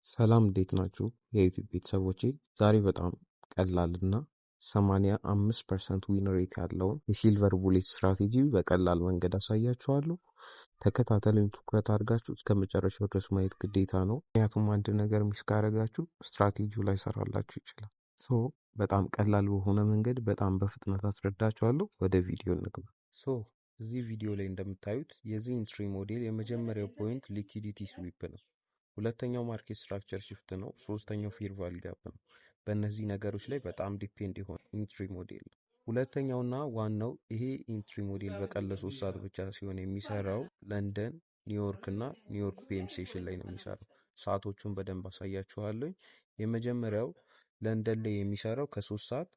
ሰላም፣ እንዴት ናችሁ የ YouTube ቤተሰቦቼ? ዛሬ በጣም ቀላል እና 85% win rate ያለውን የ silver bullet strategy በቀላል መንገድ አሳያችኋለሁ። ተከታተሉኝ፣ ትኩረት አድርጋችሁ እስከ መጨረሻው ድረስ ማየት ግዴታ ነው። ምክንያቱም አንድ ነገር miss ካደረጋችሁ ስትራቴጂው ላይሰራላችሁ ይችላል። So በጣም ቀላል በሆነ መንገድ በጣም በፍጥነት አስረዳችኋለሁ። ወደ ቪዲዮ እንግባ። So እዚህ ቪዲዮ ላይ እንደምታዩት የዚህ entry model የመጀመሪያው point liquidity sweep ነው። ሁለተኛው market structure shift ነው። ሶስተኛው fair value gap ነው። በእነዚህ ነገሮች ላይ በጣም depend የሆነ entry model ነው። ሁለተኛውና ዋናው ይሄ entry model በቀን ለ3 ሰዓት ብቻ ሲሆን የሚሰራው ለንደን፣ ኒውዮርክ እና ኒውዮርክ PM session ላይ ነው የሚሰራው። ሰዓቶቹን በደንብ አሳያችኋለሁ። የመጀመሪያው ለንደን ላይ የሚሰራው ከ3 ሰዓት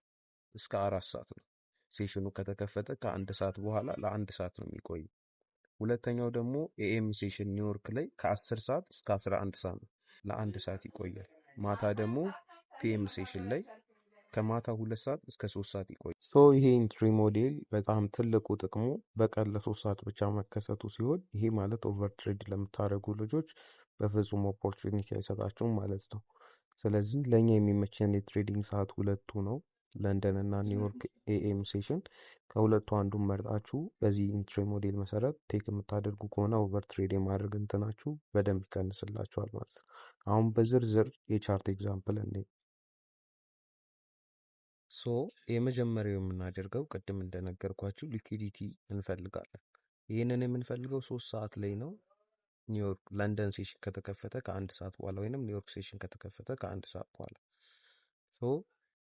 እስከ 4 ሰዓት ነው። Session ኑ ከተከፈተ ከአንድ ሰዓት በኋላ ለአንድ ሰዓት ነው የሚቆየው። ሁለተኛው ደግሞ AM session ኒውዮርክ ላይ ከ10 ሰዓት እስከ 11 ሰዓት ነው፣ ለአንድ ሰዓት ይቆያል። ማታ ደግሞ PM session ላይ ከማታ 2 ሰዓት እስከ 3 ሰዓት ይቆያል። So ይሄ entry model በጣም ትልቁ ጥቅሙ በቀን ለ3 ሰዓት ብቻ መከሰቱ ሲሆን ይሄ ማለት over trade ለምታደርጉ ልጆች በፍጹም opportunity አይሰጣችሁም ማለት ነው። ስለዚህ ለእኛ የሚመቸን የ trading ሰዓት ሁለቱ ነው፣ ለንደን እና ኒውዮርክ AM session። ከሁለቱ አንዱን መርጣችሁ በዚህ entry model መሰረት take የምታደርጉ ከሆነ over trade የማድረግ እንትናችሁ በደንብ ይቀንስላችኋል ማለት ነው። አሁን በዝርዝር የ chart example እንይ። So የመጀመሪያው የምናደርገው ቅድም እንደነገርኳችሁ liquidity እንፈልጋለን። ይህንን የምንፈልገው 3 ሰዓት ላይ ነው። ኒውዮርክ ለንደን session ከተከፈተ ከአንድ ሰዓት በኋላ ወይንም ኒውዮርክ session ከተከፈተ ከአንድ ሰዓት በኋላ። So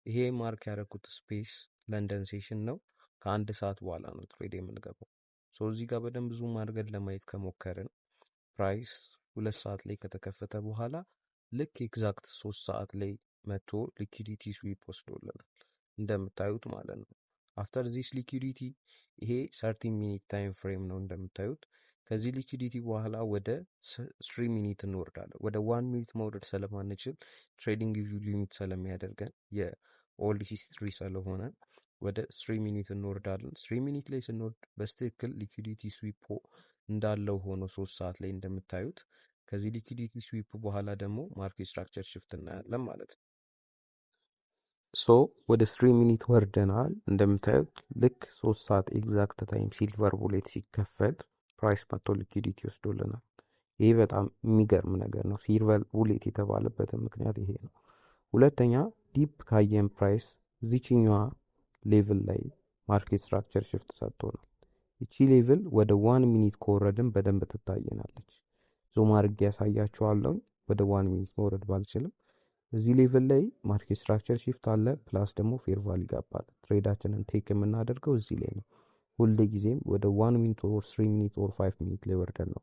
ይሄ mark ያደረኩት space ለንደን session ነው። ከአንድ ሰዓት በኋላ ነው trade የምንገባው። So እዚህ ጋር በደንብ zoom አድርገን ለማየት ከሞከርን price 2 ሰዓት ላይ ከተከፈተ በኋላ ልክ exact 3 ሰዓት ላይ መጥቶ liquidity sweep ወስዶልናል እንደምታዩት ማለት ነው። After this liquidity፣ ይሄ 30 minute time frame ነው እንደምታዩት። ከዚህ liquidity በኋላ ወደ 3 minute እንወርዳለን። ወደ 1 minute መውረድ ስለማንችል፣ TradingView limit ስለሚያደርገን፣ የ old history ስለሆነ ወደ 3 minute እንወርዳለን። 3 minute ላይ ስንወርድ በትክክል liquidity sweep እንዳለው ሆኖ 3 ሰዓት ላይ እንደምታዩት ከዚህ liquidity sweep በኋላ ደግሞ market structure shift እናያለን ማለት ነው። So ወደ 3 minute ወርደናል። እንደምታዩት ልክ 3 ሰዓት exact time silver bullet ሲከፈት price መጥቶ liquidity ወስዶልናል። ይህ በጣም የሚገርም ነገር ነው። Silver bullet የተባለበትን ምክንያት ይሄ ነው። ሁለተኛ deep ካየን price እዚችኛዋ level ላይ market structure shift ሰጥቶናል። ይቺ level ወደ 1 minute ከወረድን በደንብ ትታየናለች። Zoom አድርጌ ያሳያችኋለሁ። ወደ 1 minute መውረድ ባልችልም እዚህ level ላይ market structure shift አለ፣ plus ደግሞ fair value gap አለ። Trade ኣችንን take የምናደርገው እዚህ ላይ ነው። ሁል ጊዜም ወደ 1 minute or 3 minute or 5 minute ላይ ወርደን ነው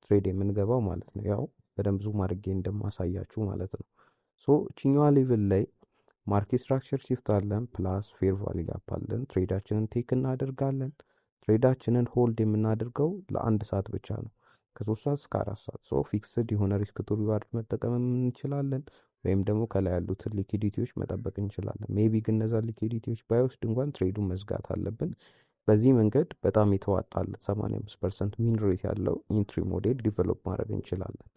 trade የምንገባው ማለት ነው። ያው በደንብ zoom አድርጌ እንደማሳያችሁ ማለት ነው። So እችኛዋ level ላይ market structure shift አለን፣ plus fair value gap አለን። Trade ኣችንን take እናደርጋለን። Trade ኣችንን hold የምናደርገው ለአንድ ሰዓት ብቻ ነው፣ ከ3 ሰዓት እስከ 4 ሰዓት። So fixed የሆነ risk to reward መጠቀም እንችላለን፣ ወይም ደግሞ ከላይ ያሉትን liquidity ዎች መጠበቅ እንችላለን። Maybe ግን እነዛ liquidity ዎች ባይወስድ እንኳን trade ኡን መዝጋት አለብን። በዚህ መንገድ በጣም የተዋጣለት 85% win rate ያለው entry model develop ማድረግ እንችላለን።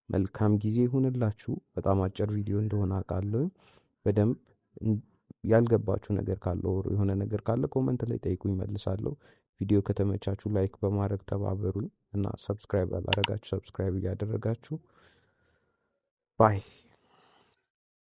መልካም ጊዜ ይሁንላችሁ። በጣም አጭር ቪዲዮ እንደሆነ አውቃለሁ። በደንብ ያልገባችሁ ነገር ካለ፣ የሆነ ነገር ካለ comment ላይ ጠይቁኝ፣ መልሳለሁ። ቪዲዮ ከተመቻችሁ like በማድረግ ተባበሩኝ እና subscribe ያላረጋችሁ subscribe እያደረጋችሁ፣ bye።